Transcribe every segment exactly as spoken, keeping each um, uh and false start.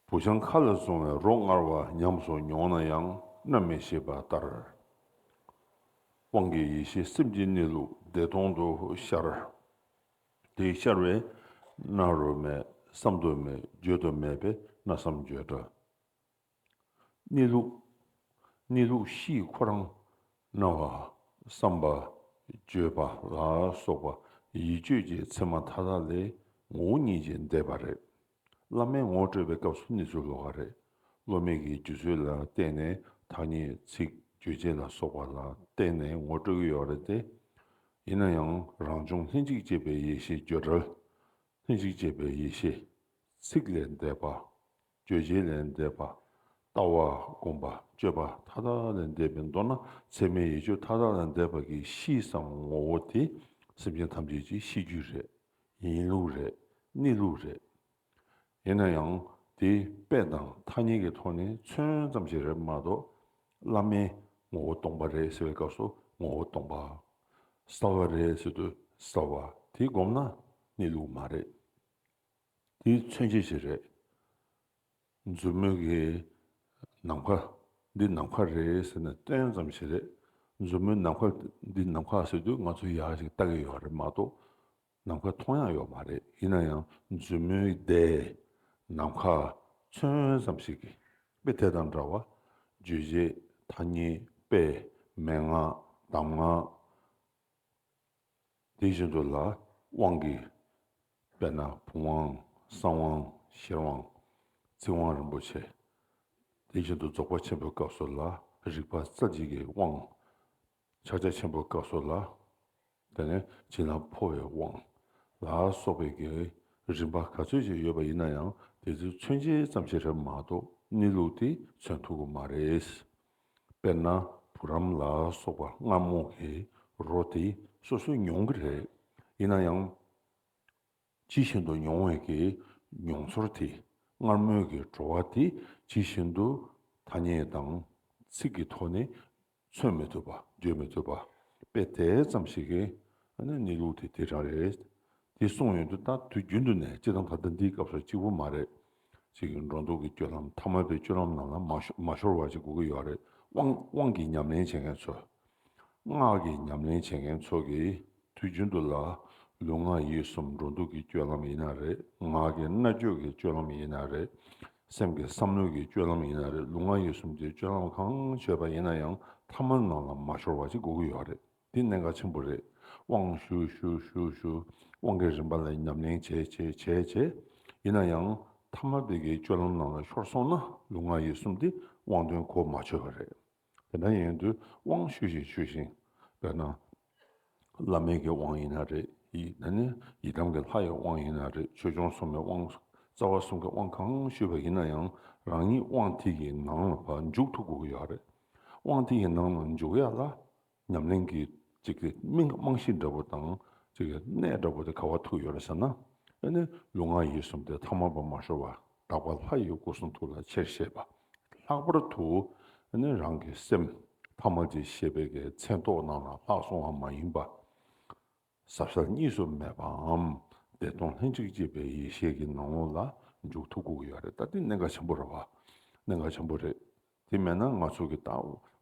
བུ་ཆུང་ཁ་ལ་བཟུང་བའི་རོ་མངར་བ་ཉམས་སུ་མྱོང་ན་ཡང་རྣམ་སྨིན་ཞེས་པ་ལྟར། དབང་གི་ཡེ་ཤེས་སེམས་ཀྱི་གནས་ལུགས་བདེ་སྟོང་དུ་ཤར། དེ་ཤར་བས་སྨྲ་རུ་མེད། བསམ་དུ་མེད། བརྗོད་དུ་མེད་པས་སྨྲ་བསམ་བརྗོད་འདྲ། གནས་ལུགས། གནས་ལུགས་གཤིས་ཁོ་རང་སྨྲ་བ། བསམ་པ། བརྗོད་པ་ལ་སོགས་པ་ཡིད་དཔྱོད་ཀྱི་ཚད་མ་མཐའ་དག་ལས་ངོ་བོ་ཉིད་ཀྱིས་འདས་པ་རེད། བླ་མས་ངོ་སྤྲོད་པའི་སྐབས་སུ་གནས་ཚུལ་ལོགས་ཀ་རེད། སློབ་མའི་གི་རྒྱུད་ཚོད་ལ་བརྟེན་ནས་ཐ་སྙད་ཚིག་རྗོད་བྱེད་ལ་སོགས་པ་ལ་བརྟེན་ནས་ངོ་སྤྲོད་ཀྱི་ཡོད་རེད་དེ། ཡིན་ན་ཡང་རང་བྱུང་ལྷན་ཅིག་སྐྱེས་པའི་ཡེ་ཤེས་བརྗོད་བྲལ། ལྷན་ཅིག་སྐྱེས་པའི་ཡེ་ཤེས། ཚིག་ལས་འདས་པ། རྗོད་བྱེད་ལས་འདས་པ། ལྟ་བ་སྒོམ་པ་སྤྱོད་པ་མཐའ་དག་ལས་འདས་པའི་མདོར་ན་ཚད་མའི་ཡིད་དཔྱོད་མཐའ་དག་ལས་འདས་པ་གི་གཤིས་སམ་ངོ་བོ་དེ་སེམས་ཅན་ཐམས་ཅད་ཀྱི་ཤེས་རྒྱུད་རེད། ཡིན་ལུགས་རེད། གནས་ལུགས་རེད། ཡིན་ན་ཡང་དེ་དཔེ་དང་ཐ་སྙད་ཀྱི་ཐོག་ནས་མཚོན་ཙམ་ཞིག་རེད་མ་གཏོགས། བླ་མས་ངོ་བོ་སྟོང་པ་རེད་ཟེར་བའི་སྐབས་སུ་ངོ་བོ་སྟོང་པ། གསལ་བ་རེད་ཟེར་དུས་གསལ་བ། དེ་བསྒོམས་ན་གནས་ལུགས་མ་རེད། དེ་མཚོན་བྱེད་ཞིག་རེད། མཛུབ་མོའི་གི་ནམ་མཁའ། འདི་ནམ་མཁའ་རེད་ཟེར་ནས་སྟོན་ཙམ་ཞིག་རེད། མཛུབ་མོའི་ནམ་མཁའ། འདི་ནམ་མཁའ་ཟེར་དུས་ང་ཚོ་ཡག་ཞིག་ལྟ་གི་ཡོད་རེད་མ་གཏོགས། ནམ་མཁའ་མཐོང་ཡག་ཡོད་མ་རེད། ཡིན་ན་ཡང་མཛུབ་མོའི་ཟླའི་ནམ་མཁའ་མཚོན་ཙམ་ཞིག་གིས་དཔེ་དེ་དང་འདྲ་བ། རྗོད་བྱེད་ཐ་སྙད་དཔེ་མན་ངག་གདམས་ངག་དེ་བཞིན་དུ་ལ་དབང་གི། དཔེར་ན་བུམ་དབང་། གསང་དབང་། ཤེར་དབང་། ཚིག་དབང་རིན་པོ་ཆེ། དེ་བཞིན་དུ་རྫོགས་པ་ཆེན་པོའི་སྐབས་སུ་ལ་རིག་པ་རྩ་གཅིག་གི་དབང་། ཕྱག་རྒྱ་ཆེན་པོའི་སྐབས་སུ་ལ། དེ་ནས་བྱིན་རླབས་འཕོ་བའི་དབང་ལ་སོགས་པའི་གི་རིམ་པ་ག་ཚོད་ཅིག་ཡོད་པ་ཡིན་ན་ཡང་དེ་ཚོའི་མཚོན་བྱེད་ཙམ་ཞིག་རེད་མ་གཏོགས་གནས་ལུགས་དེ་མཚོན་ཐུབ་ཀྱི་མ་རེད། དཔེར་ན་བུ་རམ་ལ་སོགས་པ་མངར་མོ་གི་རོ་དེ་སོ་སོས་མྱོང་གི་རེད། ཡིན་ན་ཡང་། ཇི་བཞིན་དུ་མྱོང་བའི་གི་མྱོང་ཚོར་དེ། མངར་མོའི་གི་བྲོ་བ་དེ་ཇི་བཞིན་དུ་ཐ་སྙད་དང་ཚིག་གི་ཐོག་ནས་མཚོན་མི་ཐུབ་པ། བརྗོད་མི་ཐུབ་པ། དཔེ་དེ་ཙམ་ཞིག་གིས་ཨ་ནི་གནས་ལུགས་དེ་དེ་རང་རེད། དེ་གསུངས་ཡོང་དུས་ད་དུས་རྒྱུན་དུ་ནས་སྤྱིར་བཏང་ད་ལྟ་འདིའི་སྐབས་སུ་གཅིག་པུ་མ་རེད། ཅིག་གི་འགྲོ་འདུག་གི་སྤྱོད་ལམ། ཐ་མལ་པའི་སྤྱོད་ལམ་ནང་ལ་མ་ཤོ་མ་ཤོར་བ་ཅིག་དགོས་ཀྱི་ཡོད་རེད། དབང་དབང་གི་ཉམས་ལེན་བྱེད་མཁན་ཚོ། སྔགས་ཀྱི་ཉམས་ལེན་བྱེད་མཁན་ཚོ་གིས་དུས་རྒྱུན་དུ་ལ་ལུས་ངག་ཡིད་གསུམ་འགྲོ་འདུག་གི་སྤྱོད་ལམ་ཡིན་ན་རེད། ངག་གི་སྨྲ་བརྗོད་ཀྱི་སྤྱོད་ལམ་ཡིན་ན་རེད། སེམས་ཀྱི་བསམ་བློ་གི་སྤྱོད་ལམ་ཡིན་ན་རེད། ལུས་ངག་ཡིད་གསུམ་གྱི་སྤྱོད་ལམ་གང་བྱས་པ་ཡིན་ན་ཡང་ཐ་མལ་ནང་ལ་མ་ཤོར་བ་ཅིག་དགོས་ཀྱི་ཡོད་རེད། འདི་གནད་འགག་ཆེན་པོ་རེད། དབང་ཞུ་ཞུ་ཞུ་ཞུ། དབང་གི་རིམ་པ་ལ་ཉམས་ལེན་བྱས་བྱས་བྱས་བྱས། ཡིན་ན་ཡང་ཐ་མལ་པའི་གི་སྤྱོད་ལམ་ནང་ལ་ཤོར་སོང་ན་ལུས་ངག་ཡིད་གསུམ་དེ་དབང་དོན་གོ་མ་ཆོད་པ་རེད། དེ་འདྲ་ཡིན་དུས་དབང་ཞུ་བཞིན་ཞུ་བཞིན། དཔེར་ན། བླ་མའི་གི་དབང་ཡིན་ན་རེད། ཡི་ཨ་ནི་ཡི་དམ་གྱི་ལྷ་ཡི་དབང་ཡིན་ན་རེད། ཆོས་སྐྱོང་སྲུང་མའི་དབང་། རྩ་བ་གསུམ་གྱི་དབང་གང་ཞུས་པ་ཡིན་ན་ཡང་རང་ཉིད་དབང་དེ་གི་ནང་ལ་ཕར་འཇུག་ཐུབ་དགོས་ཀྱི་ཡོད་རེད། དབང་དེ་གི་ནང་ལ་འཇུག་ཡ་ལ་ཉམས་ལེན་གྱི་ཅིག་གི་རྨང་རྨང་གཞི་འདྲ་པོ་དང་ཅིག་གི་གནད་འདྲ་པོ་དེ་ག་པར་ཐུག་ཡོད་རེད་ཟེར་ན། ཨ་ནི་ལུས་ངག་ཡིད་གསུམ་དེ་ཐ་མལ་པ་མ་ཤོར་བ། དག་པ་ལྷ་ཡི་སྐུ་གསུང་ཐུགས་ལ་ཆེར་བཤད་པ། ལྷག་པར་དུ་ཨ་ནི་རང་གི་སེམས་ཐ་མལ་གྱི་ཤེས་པའི་གི་མཚན་རྟོག་ནང་ལ་ལྷག་སོང་བ་མ་ཡིན་པ། ཟབ་གསལ་གཉིས་སུ་མེད་པའམ་བདེ་སྟོང་ལྷན་ཅིག་སྐྱེས་པའི་ཡེ་ཤེས་ཀྱི་ནང་ལོགས་ལ་འཇུག་ཐུབ་དགོས་ཀྱི་ཡོད་རེད། ད་འདི་གནད་འགག་ཆེན་པོ་རེད་བ། གནད་འགག་ཆེན་པོ་རེད། དེ་མེད་ན་ང་ཚོ་གི་ད་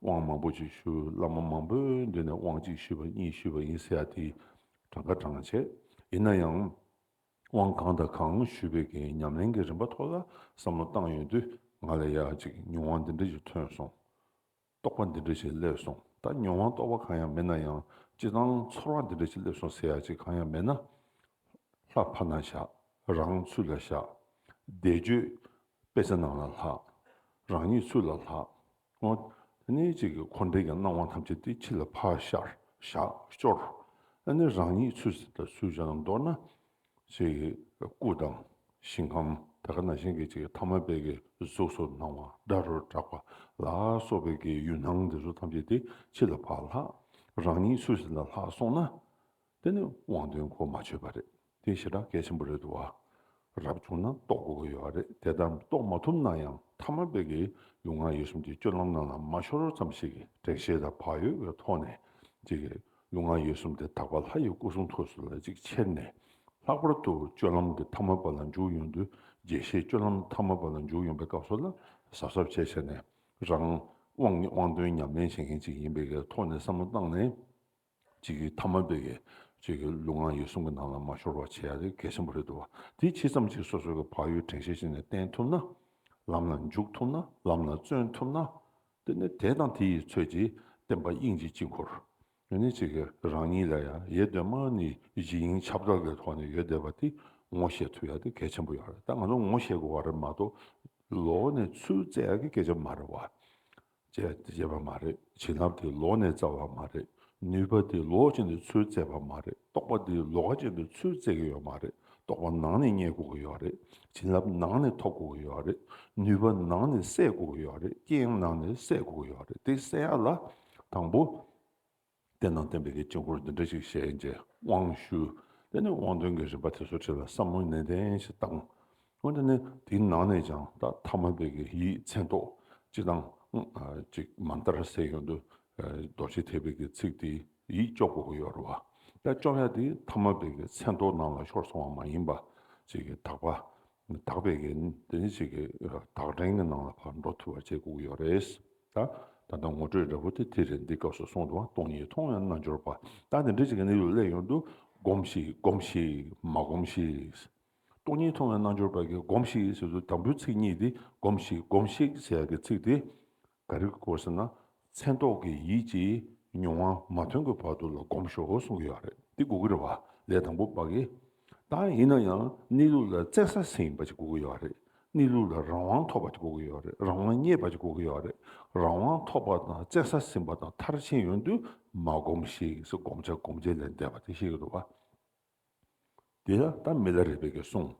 དབང་མང་པོ་ཅིག་ཞུ། བླ་མ་མང་པོའི་མདུན་ནས་དབང་གཅིག་ཞུས་པ་གཉིས་ཞུས་པ་ཡིན་ཟེར་ཡ་དེ་གྲངས་ཀ་གྲངས་བྱས། ཡིན་ན་ཡང་དབང་གང་དང་གང་ཞུས་པའི་གི་ཉམས་ལེན་གྱི་རིམ་པ་ཐོག་ལ་བསམ་བློ་བཏང་ཡོང་དུས་ང་ལ་ཡ་ཅིག་མྱོང་བ་འདི་འདྲ་ཞིག་ཐོན་སོང་། རྟོགས་པ་འདི་འདྲ་ཞིག་སླེབས་སོང་། ད་མྱོང་བ་རྟོགས་པ་གང་ཡང་མེད་ན་ཡང་སྤྱིར་བཏང་ཚོར་བ་འདི་འདྲ་ཞིག་སླེབས་སོང་ཟེར་ཡ་ཅིག་གང་ཡང་མེད་ན། ལྷ་ཕར་ན་བཞག། རང་ཚུར་ལ་བཞག། བཟླས་བརྗོད་དཔེ་ཆ་ནང་ལ་ལྷག། རང་ཉིད་ཚུར་ལ་ལྷག། འོ། དེ་ནས་ཅིག་གི་འཁོར་འདས་ཀྱི་སྣང་བ་ཐམས་ཅད་དེ་ཕྱི་ལ་ཕར་ཤར་བཞག་སྐྱོར། ཨ་ནི་རང་ཉིད་ཚུར་ལ་ཚུར་བཞག་ན་མདོར་ན། ཅིག་གི་སྐུ་དང་ཞིང་ཁམས་དེ་ག་ནང་བཞིན་གྱི་ཅིག་གི་ཐ་མལ་པའི་གི་གཟུགས་སུ་སྣང་བ་སྒྲ་རུ་གྲགས་པ་ལ་སོགས་པའི་གི་ཡུལ་སྣང་འདི་ཚོ་ཐམས་ཅད་དེ་ཕྱི་ལ་ཕར་ལྷག། རང་ཉིད་ཚུར་ལ་ལྷག་སོང་ན། དེ་ནི་དབང་དོན་གོ་མ་ཆོད་པ་རེད། དེ་ཞེ་དྲག་གལ་ཆེན་པོ་རེད་འདུག་བ། རབ་བྱུང་ན་རྟོགས་དགོས་ཀྱི་ཡོད་རེད། དེ་ལྟར་རྟོགས་མ་ཐུབ་ན་ཡང་ཐ་མལ་པའི་གི་ལུས་ངག་ཡིད་གསུམ་གྱི་སྤྱོད་ལམ་ནང་ལ་མ་ཤོར་ཙམ་ཞིག་གི་དྲན་ཤེས་དང་བག་ཡོད་ཀྱི་ཐོག་ནས་ཅིག་གི་ལུས་ངག་ཡིད་གསུམ་དེ་དག་པ་ལྷ་ཡི་སྐུ་གསུང་ཐུགས་སུ་ལ་ཅིག་ཁྱེར་ནས། ལྷག་པར་དུ་སྤྱོད་ལམ་གྱི་ཐ་མལ་པ་ལ་འཇུག་ཡོང་དུས་ རྒྱས་བཤད་སྤྱོད་ལམ་ཐ་མལ་པ་ལ་འཇུག་ཡོང་པའི་སྐབས་སུ་ལ་གཟབ་གཟབ་བྱས་བྱས་ནས་རང་དབང་དབང་དོན་ཉམས་ལེན་བྱེད་མཁན་ཅིག་ཡིན་པའི་གི་ཐོག་ནས་བསམ་བློ་བཏང་ནས། ཅིག་གི་ཐ་མལ་པའི་གི་ཅིག་གི་ལུས་ངག་ཡིད་གསུམ་གྱི་ནང་ལ་མ་ཤོར་བ་བྱེད་ཡ་དེ་གལ་ཆེན་པོ་རེད་འདུག་བ། དེ་ཇི་ཙམ་ཅིག་སོ་སོ་གི་བག་ཡོད་དྲན་ཤེས་བྱས་ནས་བསྟེན་ཐུབ་ན། ལམ་ལ་འཇུག་ཐུབ་ན། ལམ་ལ་བརྩོན་ཐུབ་ན། དེ་ནི་དེ་དང་དེ་ཡི་ཚོད་ཀྱིས་བསྟན་པ་དབྱིངས་ཀྱི་དཀྱིལ་འཁོར། དེ་ནི་ཅིག་གི་རང་ཉིད་ལ་ཡང་ཡེ་གདོད་མ་ནས་གཞི་དབྱིངས་ཁྱབ་བདག་གི་ཐོག་ནས་ཡོད་བསྡད་པ་དེ་ངོ་ཤེས་ཐུབ་ཡ་དེ་གལ་ཆེན་པོ་ཡོད་རེད། ད་ང་ཚོ་ངོ་ཤེས་དགོས་པ་རེད་མ་གཏོགས་ལོག་ནས་ཚུར་བཙལ་ཡ་གི་སྐད་ཆ་མ་རེད་བ། བྱས་བྱས་པ་མ་རེད། བྱིན་རླབས་དེ་ལོག་ནས་བཙལ་བ་མ་རེད། ནུས་པ་དེ་ལོག་ཅིག་ནས་ཚུར་བཙལ་བ་མ་རེད། རྟོགས་པ་དེ་ལོགས་ཀ་ཅིག་ནས་ཚུར་བཙལ་གྱི་ཡོད་མ་རེད། རྟོགས་པ་ནང་ནས་རྙེད་དགོས་ཀྱི་ཡོད་རེད། བྱིན་རླབས་ནང་ནས་ཐོབ་དགོས་ཀྱི་ཡོད་རེད། ནུས་པ་ནང་ནས་སད་དགོས་ཀྱི་ཡོད་རེད། རྐྱེན་ནང་ནས་སད་དགོས་ཀྱི་ཡོད་རེད། དེ་སད་ཡ་ལ་དང་པོ། བསྟན་དང་བསྟན་པའི་གི་དཀྱིལ་འཁོར་འདི་འདྲ་ཞིག་བཞེངས་བྱས་དབང་ཞུ། དེ་ནས་དབང་དོན་གྱི་རིམ་པ་དེ་ཚོ་ཁྲིད་ལ་བསམ་བློ་ནན་ཏན་ཞིག་བཏང་། འོན་ཏེ་ནི་དེའི་ནང་ནས་ཀྱང་ད་ཐ་མལ་པའི་གི་ཡིད་མཚན་རྟོག་སྤྱི་དང་། ཅིག་མན་ཏར་ཟེར་ཡོང་དུས་རྡོ་རྗེ་ཐེག་པའི་གི་ཚིག་དེ་ཡིད་སྐྱོ་དགོས་ཀྱི་ཡོད་རེད་བ། ད་སྐྱོ་ཡ་དེ་ཐ་མལ་པའི་གི་མཚན་རྟོག་ནང་ལ་ཤོར་སོང་བ་མ་ཡིན་པ། ཅིག་གི་དག་པ། དག་པའི་གི་དེ་ནི་ཅིག་གི་དག་འདྲེན་གྱི་ནང་ལ་ཕར་འགྲོ་ཐུབ་པ་བྱེད་དགོས་ཀྱི་ཡོད་རེད། ད་ད་ལྟ་ངོ་སྤྲོད་འདྲ་པོ་དེ་དེ་རེད། འདི་སྐབས་སུ་གསུངས་འདུག་བ། སྟོང་ཉིད་མཐོང་བའི་རྣལ་འབྱོར་པ། ད་དེ་འདྲ་ཅིག་གི་གནས་ལུགས་སླེབས་ཡོང་དུས་སྒོམས་ཤིག་སྒོམས་ཤིག་མ་སྒོམས་ཤིག་སྟོང་ཉིད་མཐོང་བའི་རྣལ་འབྱོར་པ་གི་སྒོམས་ཤིག་ཟེར་དུས་དང་པོའི་ཚིག་གཉིས་དེ་སྒོམས་ཤིག་སྒོམས་ཤིག་ཟེར་ཡ་གི་ཚིག་དེ་ག་རེ་གོ་ཟེར་ན། མཚན་རྟོག་གི་ཡིད་ཀྱིས་མྱོང་བ་མ་ཐོན་གྱི་བར་དུ་ལ་སྒོམས་ཤོག་གསུང་གི་ཡོད་རེད། དེ་དགོས་ཀྱི་རེད་བ། ལས་དང་པོ་པ་གི། ད་ཡིན་ན་ཡང་གནས་ལུགས་ལ་བཙན་ས་ཟིན་པ་ཅིག་དགོས་ཀྱི་ཡོད་རེད། གནས་ལུགས་ལ་རང་དབང་ཐོབ་པ་ཅིག་དགོས་ཀྱི་ཡོད་རེད། རང་དབང་རྙེད་པ་ཅིག་དགོས་ཀྱི་ཡོད་རེད། རང་དབང་ཐོབ་པ་དང་བཙན་ས་ཟིན་པ་དང་མཐར་ཕྱིན་ཡོང་དུས་མ་སྒོམས་ཤིག་ཟེར་སྒོམ་བྱ་སྒོམ་བྱེད་ལས་འདས་པ་དེ་ཤེས་ཀྱི་འདུག་བ། དེ་ལ་ད་མི་ལ་རས་པའི་གི་གསུང་།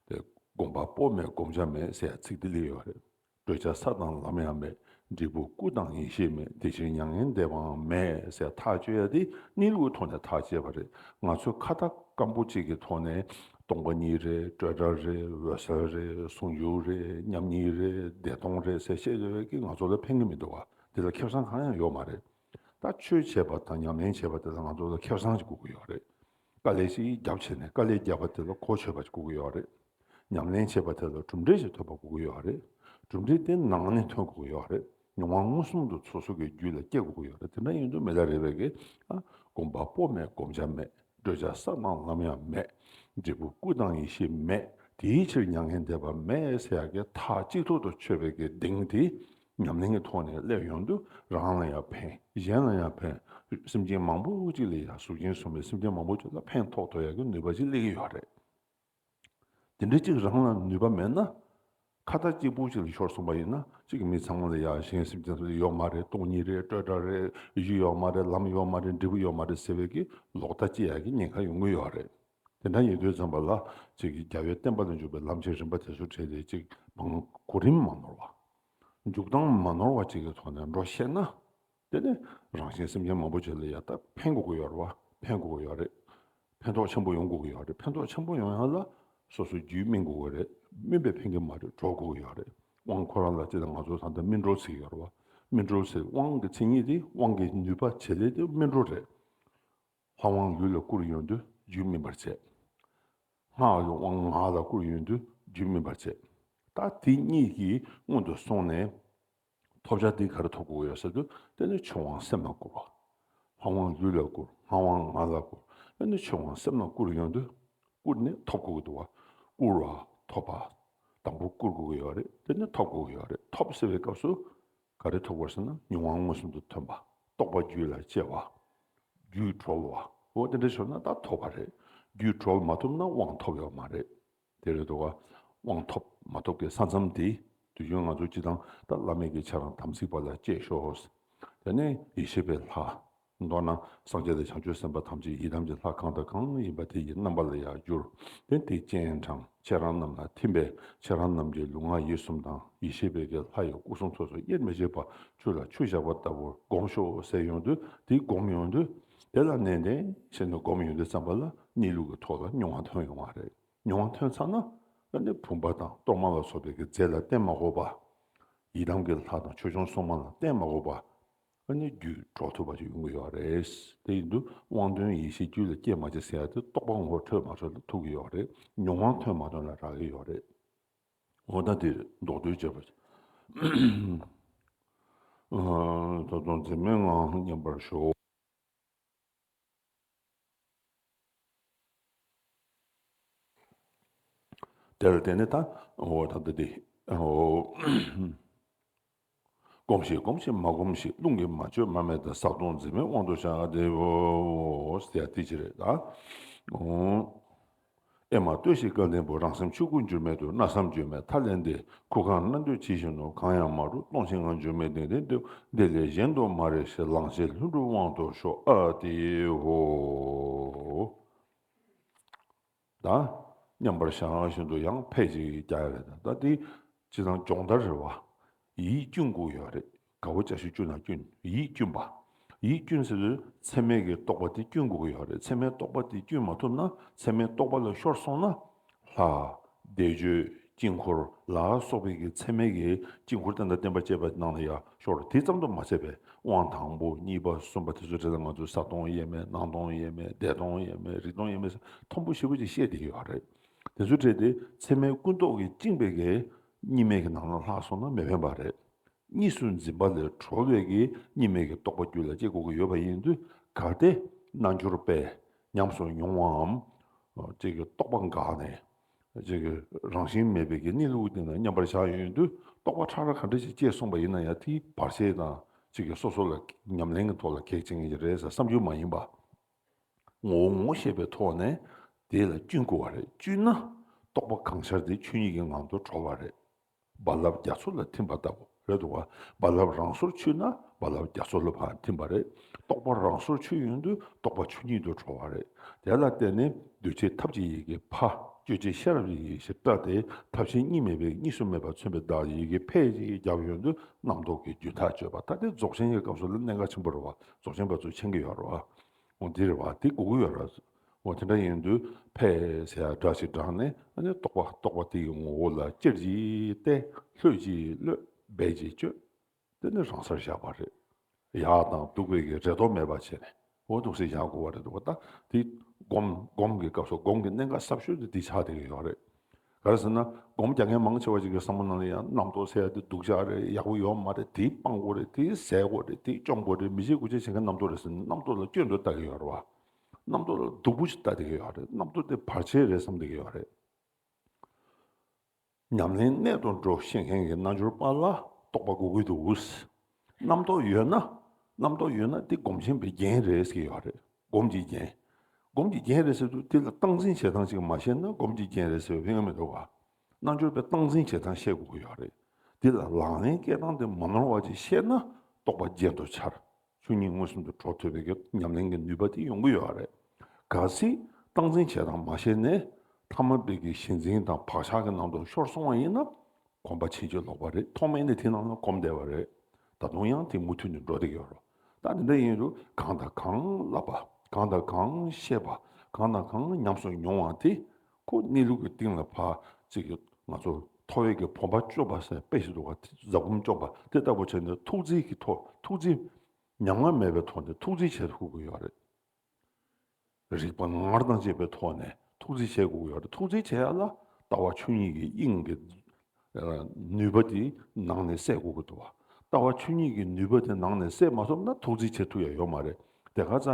དེ་སྒོམ་པ་པོ་མེད་སྒོམ་བྱ་མེད་ཟེར་ཡ་ཚིག་དེ་སླེབས་ཡོད་རེད། བགྲོད་བྱ་ས་དང་ལམ་ཡང་མེད། འབྲས་བུ་སྐུ་དང་ཡེ་ཤེས་མེད། དེ་ཕྱིར་མྱ་ངན་འདས་པའང་མེད་ཟེར་ཐག་གཅོད་ཡ་དེ་གནས་ལུགས་ཐོག་ནས་ཐག་བཅད་པ་རེད། ང་ཚོས་ཁ་བརྡ་སྐམ་པོ་གཅིག་གི་ཐོག་ནས་སྟོང་པ་ཉིད་རེད། སྤྲོས་བྲལ་རེད། འོད་གསལ་རེད། ཟུང་འཇུག་རེད། མཉམ་ཉིད་རེད། བདེ་སྟོང་རེད་ཟེར་བཤད་ཡོད་པའི་གི་ང་ཚོ་ལ་ཕན་གི་མི་འདུག་བ། དེ་ལ་ཁེ་བཟང་གང་ཡང་ཡོད་མ་རེད། ད་ཆོས་བྱས་པ་དང་ཉམས་ལེན་བྱས་པ་དེ་ལ་ང་ཚོ་ལ་ཁེ་བཟང་ཞིག་དགོས་ཀྱི་ཡོད་རེད། དཀའ་ལས་ཤིག་བརྒྱབ་བྱས་ནས་དཀའ་ལས་བརྒྱབ་པ་དེ་ལ་གོ་ཆོད་པ་ཞིག་དགོས་ཀྱི་ཡོད་རེད། ཉམས་ལེན་བྱས་པ་དེ་ལ་གྲུབ་འབྲས་ཤིག་ཐོབ་པ་དགོས་ཀྱི་ཡོད་རེད། གྲུབ་འབྲས་དེ་ནང་ནས་ཐོན་དགོས་ཀྱི་ཡོད་རེད། མྱོང་བ་མངོན་སུམ་དུ་སོ་སོ་གི་རྒྱུད་ལ་སྐྱེ་དགོས་ཀྱི་ཡོད་རེད། དེ་འདྲ་ཡིན་དུས་མི་ལ་རས་པའི་གི་ཨ། སྒོམ་པ་པོ་མེད་སྒོམ་བྱ་མེད། བགྲོད་བྱ་ས་དང་ལམ་ཡང་མེད། འབྲས་བུ་སྐུ་དང་ཡེ་ཤེས་མེད། དེའི་ཕྱིར་མྱ་ངན་འདས་པ་མེད་ཟེར་ཡ་གི་མཐའ་གཅིག་ཏུ་ཆོད་པའི་གི་གདེང་དེ། ཉམས་ལེན་གྱི་ཐོག་ནས་སླེབས་ཡོང་དུས་རང་ལ་ཡང་ཕན། གཞན་ལ་ཡང་ཕན། སེམས་ཅན་མང་པོ་ཅིག་ལ་ཡང་གཟུགས་ཅན་གསུམ་པའི་སེམས་ཅན་མང་པོ་ཅིག་ལ་ཕན་ཐོགས་ཐུབ་ཡག་གི་ནུས་པ་ཅིག་སླེབས་ཀྱི་ཡོད་རེད། དེ་འདྲ་ཅིག་རང་ལ་ནུས་པ་མེད་ན། ཁ་བརྡ་གཅིག་པུ་ཅིག་ལ་ཤོར་སོང་པ་ཡིན་ན་གཅིག་གི་མི་ཚང་མ་ལ་ཡང་གཞན་སེམས་ཅན་སུ་ཡོད་མ་རེད། སྟོང་ཉིད་རེད། སྤྲོས་བྲལ་རེད། གཞི་ཡོད་མ་རེད། ལམ་ཡོད་མ་རེད། འབྲས་བུ་ཡོད་མ་རེད་ཟེར་བའི་གི་ལོག་ལྟ་སྐྱེ་ཡག་གི་ཉེན་ཁ་ཡོང་གི་ཡོད་རེད། དེ་འདྲ་ཡིན་དུས་ཙམ་པ་ལ་ཅིག་གི་རྒྱལ་བའི་བསྟན་པ་ལ་འཇུག་པའི་ལམ་གྱི་རིམ་པ་དེ་ཚོ་བྲལ་ཏེ་ཅིག་མང་གོ་རིམ་མ་ནོར་བ། མཇུག་སྟངས་མ་ནོར་བ་ཅིག་གི་ཐོག་ནས་འགྲོ་ཤེས་ན། དེ་ནི་རང་གཞན་སེམས་ཅན་མང་པོ་ཅིག་ལ་ཡ་ད་ཕན་དགོས་ཀྱི་ཡོད་རེད་བ། ཕན་དགོས་ཀྱི་ཡོད་རེད། ཕན་ཐོགས་ཆེན་པོ་ཡོང་དགོས་ཀྱི་ཡོད་རེད། ཕན་ཐོགས་ཆེན་པོ་ཡོང་ཡ་ལ་སོ་སོའི་རྒྱུད་སྨིན་དགོས་ཀྱི་རེད། སྨིན་པས་ཕན་གྱི་མ་རེད། གྲོལ་དགོས་ཀྱི་ཡོད་རེད། དབང་ཁོ་རང་ལ་ཅི་ལ་ང་ཚོ་ད་ལྟ་སྨིན་གྲོལ་ཟེར་གྱི་ཡོད་རེད་བ། སྨིན་གྲོལ་ཟེར་དབང་གི་མཚན་ཉིད་དེ་དབང་གི་ནུས་པ་བྱེད་ལས་དེ་སྨིན་གྲོལ་རེད། ལྷ་དབང་ལུས་ལ་བསྐུར་ཡོང་དུས་རྒྱུད་སྨིན་པར་བྱེད། སྔགས་ཀྱི་དབང་ངག་ལ་བསྐུར་ཡོང་དུས་རྒྱུད་སྨིན་པར་བྱེད། ད་དེ་གཉིས་ཀྱི་སྔོན་དུ་སོང་ནས་ཐོབ་བྱ་དེ་ག་རེ་ཐོབ་དགོས་ཡོད་ཟེར་དུས། དེ་ནི་ཆོས་དབང་སེམས་ལ་བསྐུར་བ། ལྷ་དབང་ལུས་ལ་བསྐུར། ངག་དབང་ངག་ལ་བསྐུར། དེ་ནི་ཆོས་དབང་སེམས་ལ་བསྐུར་ཡོང་དུས་བསྐུར་ནས་ཐོབ་དགོས་ཀྱི་འདུག་བ། བསྐུར་བ་ཐོབ་པ། དང་པོ་བསྐུར་དགོས་ཀྱི་ཡོད་རེད། དེ་ནི་ཐོབ་དགོས་ཀྱི་ཡོད་རེད། ཐོབ་ཟེར་བའི་སྐབས་སུ། ག་རེ་ཐོབ་དགོས་ཟེར་ན་མྱོང་བ་མངོན་སུམ་དུ་ཐོན་པ། རྟོགས་པ་རྒྱུད་ལ་སྐྱེ་བ། རྒྱུད་གྲོལ་བ། འོ་དེ་འདྲ་བྱུང་ན་ད་ཐོབ་པ་རེད། རྒྱུད་གྲོལ་མ་ཐུབ་ན་དབང་ཐོབ་ཡོད་མ་རེད། དེ་རེད་འདུག་ག། དབང་ཐོབ་མ་ཐོབ་ཀྱི་ས་མཚམས་དེ་དུས་རྒྱུན་ང་ཚོ་སྤྱི་བཏང་ད་བླ་མེད་ཀྱི་ཆ་རང་དམ་ཚིག་པ་ལ་གཅེས་ཤོག། དེ་ནས་ཡེ་ཤེས་པའི་ལྷ། མདོར་ན་སངས་རྒྱས་དང་བྱང་ཆུབ་སེམས་དཔའ་ཐམས་ཅད་ཡི་དམ་གྱི་ལྷ་གང་དང་གང་ཡིན་པ་དེ་ཡི་རྣམ་པ་ལ་ཡར་གྱུར། དེ་དེ་སྤྱན་དྲངས། ཁྱེད་རང་རྣམས་ལ་ཐིམ་པས་ཁྱེད་རང་རྣམས་ཀྱི་ལུས་ངག་ཡིད་གསུམ་དང་ཡེ་ཤེས་པའི་གི་ལྷ་ཡི་སྐུ་གསུང་ཐུགས་སུ་དབྱེར་མི་ཕྱེད་པ་ཆུ་ལ་ཆུ་བཞག་པ་ལྟ་བུར་སྒོམ་ཤོག་ཟེར་ཡོང་དུས། དེ་སྒོམ་ཡོང་དུས། དེ་ལ་ནན་ཏན་བྱས་ནས་སྒོམ་ཡོང་དུས་ཙམ་པ་ལ་གནས་ལུགས་ཀྱི་ཐོག་ལ་མྱོང་བ་ཐོན་ཡོང་བ་རེད། མྱོང་བ་ཐོན་ཚར་ན། ཨ་ནི་བུམ་པ་དང་གཏོར་མ་ལ་སོགས་པའི་གི་རྫས་ལ་བརྟེན་མ་དགོས་པ། ཡི་དམ་གྱི་ལྷ་དང་ཆོས་སྐྱོང་སྲུང་མ་ལ་བརྟེན་མ་དགོས་པ། ཨ་ནི་རྒྱུད་གྲོལ་ཐུབ་པ་ཞིག་ཡོང་གི་ཡོད་རེད། དེ་ཡིན་དུས་དབང་དོན་ཡེ་ཤེས་རྒྱུད་ལ་སྐྱེས་མ་སྐྱེས་ཟེར་ཡ་དེ་རྟོགས་པ་ངོ་འཕྲོད་མ་འཕྲོད་ལ་ཐུག་གི་ཡོད་རེད། མྱོང་བ་ཐོན་མ་ཐོན་ལ་རག་གི་ཡོད་རེད། འོ་ད་དེ་རེད། མདོར་བསྡུས་བྱས་པ། ད་དུང་འཛིན་མེད་ངང་མཉམ་པར་ཞོག། དེ་ལ་བརྟེན་ནས་ད་འོ་ད་ལྟ་དེ་འོ་སྒོམས་ཤིག་སྒོམས་ཤིག་མ་སྒོམས་ཤིག་རླུང་གིས་མ་བསྐྱོད་མ་རྨས་ཏེ། བསགས་སྟོང་འཛིན་མེད་དབང་དུ་བྱ་སྟེ་འོ་ཟེར་ཡ་དེ་ཅི་རེད་ད། འོ། ཨེ་མ་ལྟོས་ཤིག་སྐལ་ལྡན་བུ། རང་སེམས་ཆོས་སྐུ་འགྱུར་མེད་དུ། གནག་བསམ་བརྗོད་མེད་མཐའ་ལས་འདས། ཁུ་ཁ་སྣ་འདོད་ཇི་བཞིན་ནོ། གང་ཡང་མ་གྲུབ་སྟོང་ཞིང་ངང་། འགྱུར་མེད་གདེང་ལྡན་དུ། འདི་ལས་གཞན་དུ་མ་རེ་ཞིག་ལང་ཤེས་ལྷུན་གྲུབ་དབང་དུ་ཤོག། ཨ་ཏི་ཧོ། ད་མཉམ་པར་བཞག་བཞིན་དུ་ཡང་ཕད་ཅིག་རྒྱག་ཡ་རེད། ད་འདི་སྤྱིར་བཏང་སྦྱོང་བརྡར་རེད་བ། ཡིད་བསྐྱོན་དགོས་ཡོད་རེད། དགའ་བོ་ཅག་ཤུ་བསྐྱོན་ན་བསྐྱོན། ཡིད་བསྐྱོན་པ། ཡིད་བསྐྱོན་ཟེར་དུས་ཚད་མའི་གི་རྟོག་པ་དེ་བསྐྱོན་དགོས་ཀྱི་ཡོད་རེད། ཚད་མའི་རྟོག་པ་དེ་བསྐྱོན་མ་ཐུབ་ན། ཚད་མའི་རྟོག་པ་ལ་ཤོར་སོང་ན། ལྷ། བཟླས་བརྗོད། དཀྱིལ་འཁོར་ལ་སོགས་པའི་གི་ཚད་མའི་གི་དཀྱིལ་འཁོར་བསྟན་དང་བརྟེན་པ་བཅས་པ་ནང་ལ་ཡང་ཤོར། དེ་ཙམ་དུ་མ་ཟད་པའི་དབང་དང་པོ་གཉིས་པ་གསུམ་པ་དེ་ཚོ་རེད། ད་ང་ཚོ་གཟའ་གདོང་དབྱེར་མེད། གནག་གདོང་དབྱེར་མེད། བདེ་གདོང་དབྱེར་མེད། རིག་སྟོང་དབྱེར་མེད་ཟེར་མཐོན་པོ་ཞེ་པོ་ཅིག་བཤད་བསྡད་ཀྱི་ཡོད་རེད། དེ་ཚོ་བྲིས་ཏེ་ཚད་མའི་ཀུན་རྟོག་གིས་བཅིངས་པའི་གི་གཉིས་མེད་ཀྱི་ནང་ལ་ལྷག་སོང་ན་མི་ཕན་པ་རེད། གཉིས་སུ་འཛིན་པ་ལས་གྲོལ་བའི་གི་གཉིས་མེད་ཀྱི་རྟོགས་པ་རྒྱུད་ལ་སྐྱེ་དགོས་ཀྱི་ཡོད་པ་ཡིན་དུས། གལ་ཏེ་རྣལ་འབྱོར་པས་ཉམས་སུ་མྱོང་བའམ། ཅིག་གི་རྟོགས་པ་འགགས་ནས། ཅིག་གི་རང་བཞིན་མེད་པའི་གི་གནས་ལུགས་དེ་ན་མཉམ་པར་བཞག་ཡོང་དུས། རྟོགས་པ་ཕྲ་རགས་ག་འདྲ་ཞིག་སྐྱེས་སོང་པ་ཡིན་ན་ཡང་། དེ་བར་ཆད་དང་ཅིག་གི་སོ་སོ་ལ་ཉམས་ལེན་གྱི་ཐོག་ལ་གེགས་བྱེད་མཁན་ཞིག་རེད་ཟེར་བསམ་རྒྱུ་མ་ཡིན་པ། ངོ་བོ་ངོ་ཤེས་པའི་ཐོག་ནས་དེ་ལ་བསྐྱུན་དགོས་པ་རེད། བསྐྱུན་ན་རྟོགས་པ་གང་ཤར་དེ་ཆོས་ཉིད་ཀྱི་ངང་དུ་གྲོལ་བ་རེད། རྦ་རླབས་རྒྱ་མཚོ་ལ་ཐིམ་པ་ལྟ་བུ་རེད་འདུག་བ། རྦ་རླབས་རང་སོར་ཆུད་ན་རྦ་རླབས་རྒྱ་མཚོ་ལ་ཕར་ཐིམ་པ་རེད། རྟོགས་པ་རང་སོར་ཆུད་ཡོང་དུས་རྟོགས་པ་ཆོས་ཉིད་དུ་གྲོལ་བ་རེད། དེ་ལ་བརྟེན་ནས་གདོས་བཅས་ཐབས་ཀྱི་ཡི་གེ་ཕ། གཅོད་བྱེད་ཤེས་རབ་ཀྱི་ཡེ་ཤེས་པྲ་སྟེ། ཐབས་ཤེས་གཉིས་མེད་པའི་གཉིས་སུ་མེད་པ་མཚོན་པའི་བརྡ་ཡི་གེ་ཕ་ཞིག་བརྒྱབ་ཡོང་དུས་རྣམ་རྟོག་གི་རྒྱུན་ཐག་གཅོད་པ། ད་དེ་རྫོགས་ཆེན་གྱི་སྐབས་སུ་ལ་གནད་འགག་ཆེན་པོ་རེད་བ། རྫོགས་ཆེན་པ་ཚོས་མཁྱེན་གྱི་ཡོད་རེད་བ། འོ་འདི་རེད་བ། དེ་དགོས་ཀྱི་ཡོད་རེད། འོ་དེ་འདྲ་ཡིན་དུས་ཕ་ཟེར་ཡ་སྒྲ་ཞིག་བགྲངས་ནས། ཨ་ནི་རྟོག་པ་རྟོག་པ་དེ་ཡི་ངོ་བོ་ལ་ཅེར་གྱིས་བལྟས། ལྷོད་ཀྱིས་གློད། འབད་ཀྱིས་གཅོད། དེ་ནི་རང་སར་བཞག་པ་རེད། ཡག་དང་སྡུག་པའི་གི་རེ་དོགས་མེད་པ་བྱས་ནས་འོ་འདུག་སེ་བཞག་དགོས་པ་རེད་འདུག་བ། ད་དེ་སྒོམ་སྒོམ་གྱི་སྐབས་སུ་སྒོམ་གྱི་གནད་འགག་ཟབ་ཤོས་དེ་དེ་ཆགས་བསྡད་ཀྱི་ཡོད་རེད། ག་རེ་ཟེར་ན། སྒོམ་རྒྱག་མཁན་མང་ཆེ་བ་ཅིག་གི་བསམ་བློ་ནང་ལ་ཡང་རྣམ་རྟོག་ཟེར་ཡ་དེ་སྡུག་ཅག་རེད། ཡག་པོ་ཡོད་མ་རེད། དེ་སྤང་དགོས་རེད། དེ་ཟད་དགོས་རེད། དེ་བཅོམ་དགོས་རེད། མི་བྱེད་དགུ་བྱེད་བྱེད་མཁན་རྣམ་རྟོག་རེད་ཟེར་ནས་རྣམ་རྟོག་ལ་སྐྱོན་དུ་ལྟ་གི་ཡོད་རེད་བ། རྣམ་རྟོག་ལ་སྡུག་པོ་ཞིག་ལྟ་བསྡད་ཀྱི་ཡོད་རེད། རྣམ་རྟོག་དེ་བར་ཆད་རེད་བསམ་བསྡད་ཀྱི་ཡོད་རེད། ཉམས་ལེན་གནད་དུ་འགྲོ་ཤེས་མཁན་གྱི་རྣལ་འབྱོར་པ་ལ་རྟོགས་པ་དགོས་ཀྱི་འདུག། རྣམ་རྟོག་ཡོད་ན། རྣམ་རྟོག་ཡོད་ན་དེ་སྒོམ་ཆེན་པོའི་རྒྱན་རེད་ཟེར་གྱི་ཡོད་རེད། སྒོམ་གྱི་རྒྱན། སྒོམ་གྱི་རྒྱན་རེད་ཟེར་དུས་དེ་ལ་སྟངས་འཛིན་བྱེད་སྟངས་ཅིག་མ་ཤེས་ན་སྒོམ་གྱི་རྒྱན་རེད་ཟེར་བའི་ཕན་ཡོན་མི་འདུག་ག། རྣལ་འབྱོར་པས་སྟངས་འཛིན་བྱེད་སྟངས་ཤེས་དགོས་ཀྱི་ཡོད་རེད། དེ་ལ་ལག་ལེན་སྐྱེལ་སྟངས་དེ་མ་ནོར་བ་ཅིག་ཤེས་ན་རྟོགས་པ་རྒྱན་དུ་འཆར། ཆོས་ཉིད་མངོན་སུམ་དུ་གྲོལ་ཐུབ་པའི་གི་ཉམས་ལེན་གྱི་ནུས་པ་དེ་ཡོང་གི་ཡོད་རེད། གལ་སྲིད་སྟངས་འཛིན་བྱེད་སྟངས་མ་ཤེས་ནས་ཐ་མལ་པའི་གི་གཞི་འཛིན་དང་བག་ཆགས་ཀྱི་ནང་དུ་ཤོར་སོང་བ་ཡིན་ན། གོམས་པ་ཕྱིན་ཅི་ལོག་པ་རེད། ཐོག་མེད་ནས་དེ་ནང་ལ་གོམས་བསྡད་པ་རེད། ད་དུང་ཡང་དེ་མུ་མཐུད་ནས་འགྲོ་བསྡད་ཀྱི་ཡོད་རེད། ད་དེ་འདྲ་ཡིན་དུས་གང་དང་གང་བསླབ་པ། གང་དང་གང་བཤད་པ། གང་དང་གང་ཉམས་སུ་མྱོང་བ་དེ་ཁོ་གནས་ལུགས་ཀྱི་སྟེང་ལ་ཕར་ཅིག་གི་ང་ཚོ་ཐོ་བས་ཀྱི་བུམ་པ་བཅོམ་པ་ཟེར་དཔེ་ཞིག་འདུག་ག། ཟབ་བུམ་བཅོམ་པ་དེ་ལྟ་བུ་བྱས་ནས་ཐུགས་རྗེ་གི་ཐོག་ཐུགས་རྗེ་ཉམས་ང་མེད་པའི་ཐོག་ནས་ཐུགས་རྗེ་བྱེད་ཐུབ་ཀྱི་ཡོད་རེད། རིག་པ་ངར་དང་བཅས་པའི་ཐོག་ནས་ཐུགས་རྗེ་བྱེད་དགོས་ཀྱི་ཡོད་རེད། ཐུགས་རྗེ་བྱེད་ཡ་ལ་ལྟ་བ་ཆོས་ཉིད་ཀྱི་དབྱིངས་ཀྱི་ནུས་པ་དེ་ནང་ནས་གསལ་དགོས་ཀྱི་འདུག་བ། ལྟ་བ་ཆོས་ཉིད་ཀྱི་ནུས་པ་དེ་ནང་ནས་གསལ་མ་ཐུབ་ན་ཐུགས་རྗེ་བྱེད་ཐུབ་ཡ་ཡོད་མ་རེད། དེ་ག་ཚ་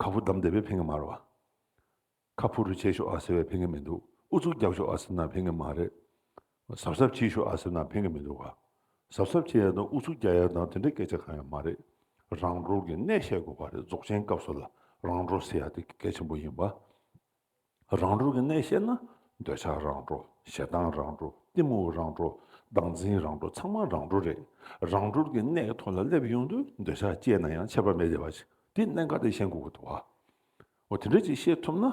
ཁ་ཕུ་བསྡམས་བསྡད་པས་ཕན་གྱི་མ་རེད་བ། ཁ་ཕུ་རུ་བྱས་ཤོག་ཨ་ཟེར་བས་ཕན་གྱི་མི་འདུག། ཨུ་ཚུགས་རྒྱབ་ཤོག་ཨ་ཟེར་ན་ཕན་གྱི་མ་རེད། གཟབ་གཟབ་བྱས་ཤོག་ཨ་ཟེར་ན་ཕན་གྱི་མི་འདུག་ག། གཟབ་གཟབ་བྱེད་ཡ་དང་ཨུ་ཚུགས་རྒྱག་ཡ་དང་དེ་འདྲའི་སྐད་ཆ་གང་ཡང་མ་རེད། རང་གྲོལ་གྱི་གནད་བཤད་དགོས་པ་རེད། རྫོགས་ཆེན་སྐབས་སུ་ལ་རང་གྲོལ་ཟེར་ཡ་དེ་གལ་ཆེན་པོ་ཡིན་པ། རང་གྲོལ་གྱི་གནད་བཤད་ན་འདོད་ཆགས་རང་གྲོལ། ཞེ་སྡང་རང་གྲོལ། གཏི་མུག་རང་གྲོལ། བདག་འཛིན་རང་གྲོལ། ཚང་མ་རང་གྲོལ་རེད། རང་གྲོལ་གྱི་གནད་ཀྱི་ཐོག་ལ་སླེབས་ཡོང་དུས་འདོད་ཆགས་སྐྱེས་ན་ཡང་ཁྱད་པར་མེད་བསྡད་པ་ཞིག། དེ་གནད་འགག་དེ་ཤེས་དགོས་ཀྱི་འདུག་བ། འོ་དེ་འདྲ་ཅིག་ཤེས་ཐུབ་ན།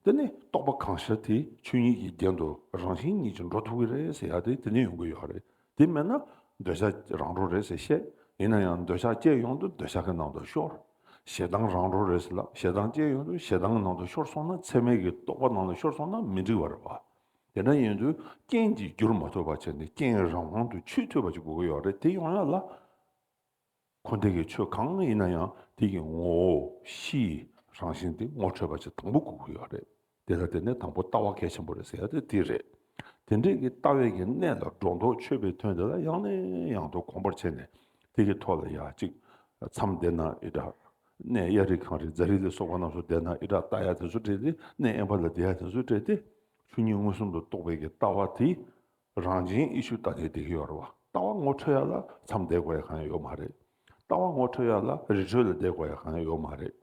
དེ་ནི་རྟོགས་པ་གང་ཤར་དེ་ཆོས་ཉིད་ཀྱི་རྒྱན་དུ་རང་བཞིན་ཉིད་ཀྱིས་འགྲོ་ཐུབ་ཀྱི་རེད་ཟེར་ཡ་དེ་དེ་ནས་ཡོང་གི་ཡོད་རེད། དེ་མེད་ན་འདོད་ཆགས་རང་གྲོལ་རེད་ཟེར་བཤད། ཡིན་ན་ཡང་འདོད་ཆགས་སྐྱེས་ཡོང་དུས་འདོད་ཆགས་ཀྱི་ནང་དུ་ཤོར། ཞེ་སྡང་རང་གྲོལ་རེད་ཟེར་ལབ། ཞེ་སྡང་སྐྱེས་ཡོང་དུས་ཞེ་སྡང་གི་ནང་དུ་ཤོར་སོང་ན། ཚད་མའི་གི་རྟོགས་པ་ནང་ལ་ཤོར་སོང་ན་མི་འགྲིག་པ་རེད་བ། དེ་འདྲ་ཡིན་དུས་རྐྱེན་གྱིས་བསྒྱུར་མ་ཐུབ་པ་བྱས་ནས་རྐྱེན་རང་དབང་དུ་ཆུད་ཐུབ་པ་ཅིག་དགོས་ཀྱི་ཡོད་རེད། དེ་ཡོང་ཡ་ལ། འཁོར་འདས་ཀྱི་ཆོས་གང་ཡིན་ན་ཡང་དེ་གི་ངོ་བོ་གཤིས་རང་བཞིན་དེ་ངོ་འཕྲོད་པ་ཅིག་དང་པོ་དགོས་ཀྱི་ཡོད་རེད། དེ་ལ་བརྟེན་ནས་དང་པོ་ལྟ་བ་གལ་ཆེན་པོ་རེད་ཟེར་ཡ་དེ་དེ་རེད། དེ་འདྲའི་གི་ལྟ་བའི་གི་གནས་ལ་སྒྲོ་འདོགས་ཆོད་པའི་དོན་དེ་ལ་ཡང་ནས་ཡང་དུ་གོམས་པར་བྱས་ནས་དེ་གི་ཐོག་ལ་ཡ་གཅིག་མཚམས་བསྡད་ན་ཨི་འདྲ། གནས་གཡའ་རི་གངས་རི་རྫ་རི་ལ་སོགས་པ་རྣམས་སུ་བསྡད་ན་ཨི་འདྲ། ལྟ་ཡ་དེ་ཚོ་སྤྲད་དེ་གནས་དབེན་པ་ལ་བསྡད་ཡ་དེ་ཚོ་སྤྲད་དེ་ཆོས་ཉིད་མངོན་སུམ་དུ་རྟོགས་པའི་གི་ལྟ་བ་དེ། རང་བཞིན་ཨི་ཤུ་ལྟ་ནས་བསྡད་ཀྱི་ཡོད་རེད་བ། ལྟ་བ་ངོ་འཕྲོད་ཡ་ལ་མཚམས་བསྡད་དགོས་ཡ་གང་ཡང་ཡོད་མ་རེད། ལྟ་བ་ངོ་འཕྲོད་ཡ་ལ་རི་ཁྲོད་ལ་བསྡད་དགོས་ཡ་གང་ཡང་ཡོད་མ་རེད།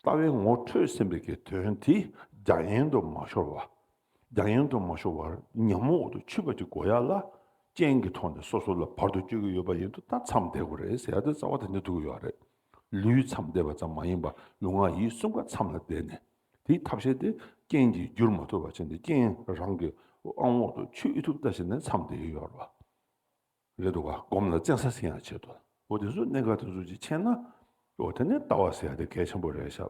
ལྟ་བའི་ངོ་འཕྲོད་ཟིན་པའི་གི་དོན་དེ་རྒྱ་ཡན་དུ་མ་ཤོར་བ། རྒྱ་ཡན་དུ་མ་ཤོར་བར་ཉོན་མོངས་འོག་ཏུ་ཆུད་པ་ཅིག་དགོས་ཡ་ལ། རྐྱེན་གྱི་ཐོག་ནས་སོ་སོ་ལ་བར་དུ་གཅོད་ཀྱི་ཡོད་པ་ཡིན་དུས་ད་མཚམས་བསྡད་དགོས་རེད་ཟེར་ཡ་དེ་རྩ་བ་དེ་འདྲ་ཐུག་གི་ཡོད་རེད། ལུས་མཚམས་བསྡད་པ་ཙམ་མ་ཡིན་པར་ལུས་ངག་ཡིད་གསུམ་ཀ་མཚམས་ལ་བསྡད་ནས། དེའི་ཐབས་ཤེས་དེ་རྐྱེན་གྱིས་བསྒྱུར་མ་ཐུབ་པ་བྱས་ནས་རྐྱེན་རང་གི་དབང་འོག་ཏུ་ཆུད་ཐུབ་ལྟ་བྱས་ནས་མཚམས་བསྡད་ཀྱི་ཡོད་རེད་བ། རེད་འདུག་ག་སྒོམ་ལ་བཙན་ས་ཟིན་ཡང་བྱེད་དོ། འོ་དེ་ཚོ་གནད་འགག་དེ་ཚོ་ཅིག་ཤེས་ན། འོ་དེ་ནས་ལྟ་བ་ཟེར་ཡ་དེ་གལ་ཆེན་པོ་རེད་ཤག་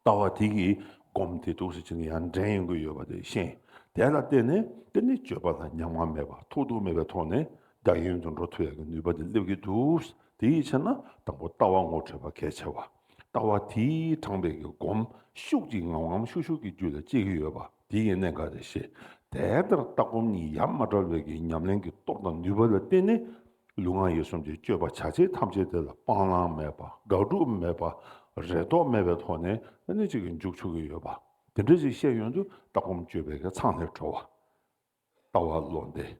ལྟ་བ་དེ་གིས་སྒོམ་དེ་འདུག་སེ་བྱས་ནས་ཡང་འདྲེན་ཡོང་གི་ཡོད་པ་དེ་ཤེས། དེ་ལ་བརྟེན་ནས་དེ་ནི་སྤྱོད་པ་ལ་ཉམས་མྱོང་མེད་པ་ཐོགས་རྡུགས་མེད་པའི་ཐོག་ནས་རྒྱ་ཡན་དུ་འགྲོ་ཐུབ་ཡ་གི་ནུས་པ་དེ་སླེབས་ཀྱི་འདུག་དེའི་ཕྱིར་ན་དང་པོ་ལྟ་བ་ངོ་འཕྲོད་པ་གལ་ཆེ་བ། ལྟ་བ་དེས་དྲངས་པའི་གི་སྒོམ་ཤུགས་ཀྱིས་ངམ་ངམ་ཤུགས་ཤུགས་ཀྱི་རྒྱུད་ལ་སྐྱེ་གི་ཡོད་པ་དེ་ཡི་གནད་འགག་དེ་ཤེས། དེ་ལྟར་ལྟ་སྒོམ་གཉིས་ཡ་མ་བྲལ་བའི་གི་ཉམས་ལེན་གྱི་སྟོབས་དང་ནུས་པ་ལ་བརྟེན་ནས་ལུས་ངག་ཡིད་གསུམ་གྱི་སྤྱོད་པ་བྱ་བྱེད་ཐམས་ཅད་དེ་ལ་སྤང་བླང་མེད་པ་དགག་སྒྲུབ་མེད་པ་རེ་དོགས་མེད་པའི་ཐོག་ནས་ཨ་ནི་གཅིག་གི་འཇུག་ཆོག་གི་ཡོད་པ་དེ་འདྲ་ཞིག་ཤེས་ཡོང་དུས་ལྟ་སྒོམ་སྤྱོད་པའི་གི་མཚམས་ལས་གྲོལ་བ། ལྟ་བ་བློ་འདས།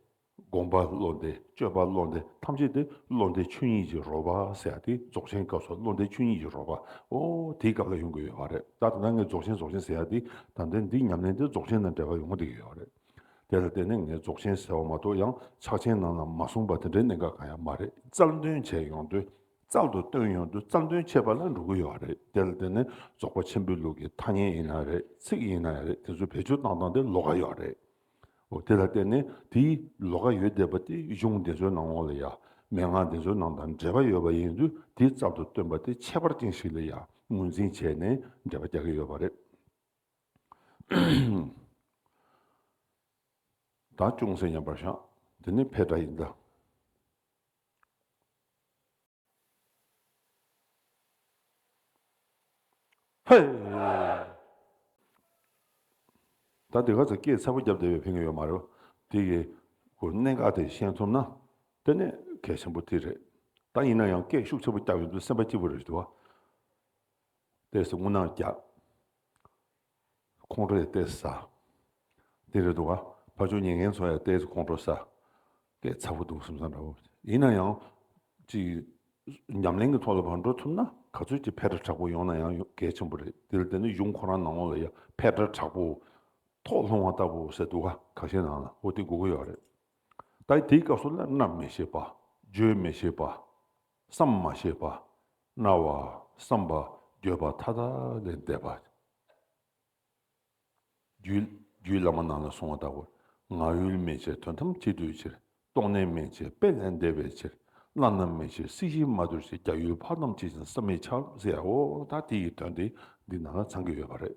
སྒོམ་པ་བློ་འདས། སྤྱོད་པ་བློ་འདས། ཐམས་ཅད་དེ་བློ་འདས་ཆོས་ཉིད་ཀྱི་རོལ་པ་ཟེར་ཡ་དེ་རྫོགས་ཆེན་སྐབས་སུ་བློ་འདས་ཆོས་ཉིད་ཀྱི་རོལ་པ། ཨོ་དེའི་སྐབས་ལ་ཡོང་གི་ཡོད་པ་རེད། ད་ད་ལྟ་ངས་རྫོགས་ཆེན་རྫོགས་ཆེན་ཟེར་ཡ་དེ་ད་ལྟ་འདི་ཉམས་ལེན་དེ་རྫོགས་ཆེན་དང་འབྲེལ་བ་ཡོང་གི་ཡོད་རེད། དེ་ལ་བརྟེན་ནས་ངས་རྫོགས་ཆེན་ཟེར་བ་མ་གཏོགས་ཡང་ཕྱག་ཆེན་ནང་ལ་མ་གསུངས་པ་དེ་འདྲའི་གནད་འགག་གང་ཡང་མ་རེད། རྩལ་འདོན་བྱས་ཡོང་དུས། རྩལ་དུ་བཏོན་ཡོང་དུས་རྩལ་འདོན་བྱེད་པ་ལ་འགྲོ་གི་ཡོད་རེད། དེ་ལ་བརྟེན་ནས་རྫོགས་པ་ཆེན་པོའི་ལུགས་ཀྱི་ཐ་སྙད་ཡིན་ན་རེད། ཚིག་ཡིན་ན་རེད། དེ་ཚོ་བེད་སྤྱོད་བཏང་སྟངས་དེ་ལོགས་ཀ་ཡོད་རེད། འོ་དེ་ལ་བརྟེན་ནས་དེའི་ལོགས་ཀ་ཡོད་བསྡད་པ་དེ་གཞུང་འདི་ཚོའི་ནང་ལོགས་ལ་ཡ་མན་ངག་འདི་ཚོའི་ནང་དང་འབྲེལ་བ་ཡོད་པ་ཡིན་དུས་དེའི་རྩལ་དུ་བཏོན་པ་དེ་ཁྱད་པར་ཅན་ཞིག་ལ་ཡ་ངོས་འཛིན་བྱས་ནས་འགྲེལ་པ་རྒྱག་གི་ཡོད་པ་རེད། ད་ཅུང་ཟད་ཉམས་པར་བཞག་དེ་ནི་འཕེལ་སྒྲ་ཡིན་ད། ཧེ། ད་དེ་ག་ཚོད་སྐད་ཚ་པོ་བརྒྱབ་བསྡད་པའི་ཕན་གྱི་ཡོད་མ་རེད། དེ་གི་གོ་གནད་འགག་དེ་ཤེས་ཐུབ་ན་དེ་ནི་གལ་ཆེན་པོ་དེ་རེད། ད་ཡིན་ན་ཡང་སྐད་ཤུགས་ཆེ་པོ་བརྒྱབ་ཡོང་དུས་སེམས་པ་སྐྱིད་པོ་རེད་འདུག་བ། ཏོག་ཙམ་རྔུལ་ནག་རྒྱག་ཁོང་ཁྲོ་ཡང་ཏོག་ཙམ་ཟ། དེ་རེད་འདུག་ག་ཕར་ཕྱོགས་ཉན་མཁན་ཚོ་ཡང་ཏོག་ཙམ་ཁོང་ཁྲོ་ཟ། སྐད་ཚ་པོ་འདུག་བསམ་བསམ་འདྲ་བོ། ཡིན་ན་ཡང་ཅིག་ཉམས་ལེན་གྱི་ཐོག་ལ་ཕར་འགྲོ་ཐུབ་ན་ག་ཚོད་ཅིག་འཕེལ་སྒྲ་དྲག་པོ་ཡོང་ན་ཡང་གལ་ཆེན་པོ་རེད། དེ་ལ་བརྟེན་ནས་གཞུང་ཁོ་རང་ནང་ལོགས་ལ་ཡང་འཕེལ་སྒྲ་དྲག་པོ་ཐོག་ལྷུང་བ་ལྟ་བུ་ཟེར་འདུག་ག་ཁ་ཤས་ནང་ལ་འོ་དེ་དགོས་ཀྱི་ཡོད་རེད། ད་དེའི་སྐབས་སུ་ལ་རྣམ་མི་ཤེས་པ། བརྗོད་མི་ཤེས་པ། བསམ་མ་ཤེས་པ། རྣ་བ། བསམ་པ། འགྱོད་པ་མཐའ་དག་ལས་འདས་པ། རྒྱུད་རྒྱུད་བླ་མ་ནང་ལ་གསུངས་པ་ལྟ་བུར། ངག་ཡུལ་མན་ཆད་དོན་ཐམས་ཅད་བསྡུས་ཕྱིར། རྟོག་གནས་མན་ཆད་དཔེ་ལས་འདས་པའི་ཕྱིར། བླ་ན་མེད་ཕྱིར་སྲིད་ཞིའི་མ་དུར་ཕྱིར། རྒྱ་ཡུལ་འཕགས་རྣམས་སྐྱེ་ཞིང་བསམ་མི་ཁྱབ་ཟེར་ཡ་འོ་ད་དེ་ཡི་དོན་དེ་འདི་ནང་ལ་ཚང་གི་ཡོད་པ་རེད།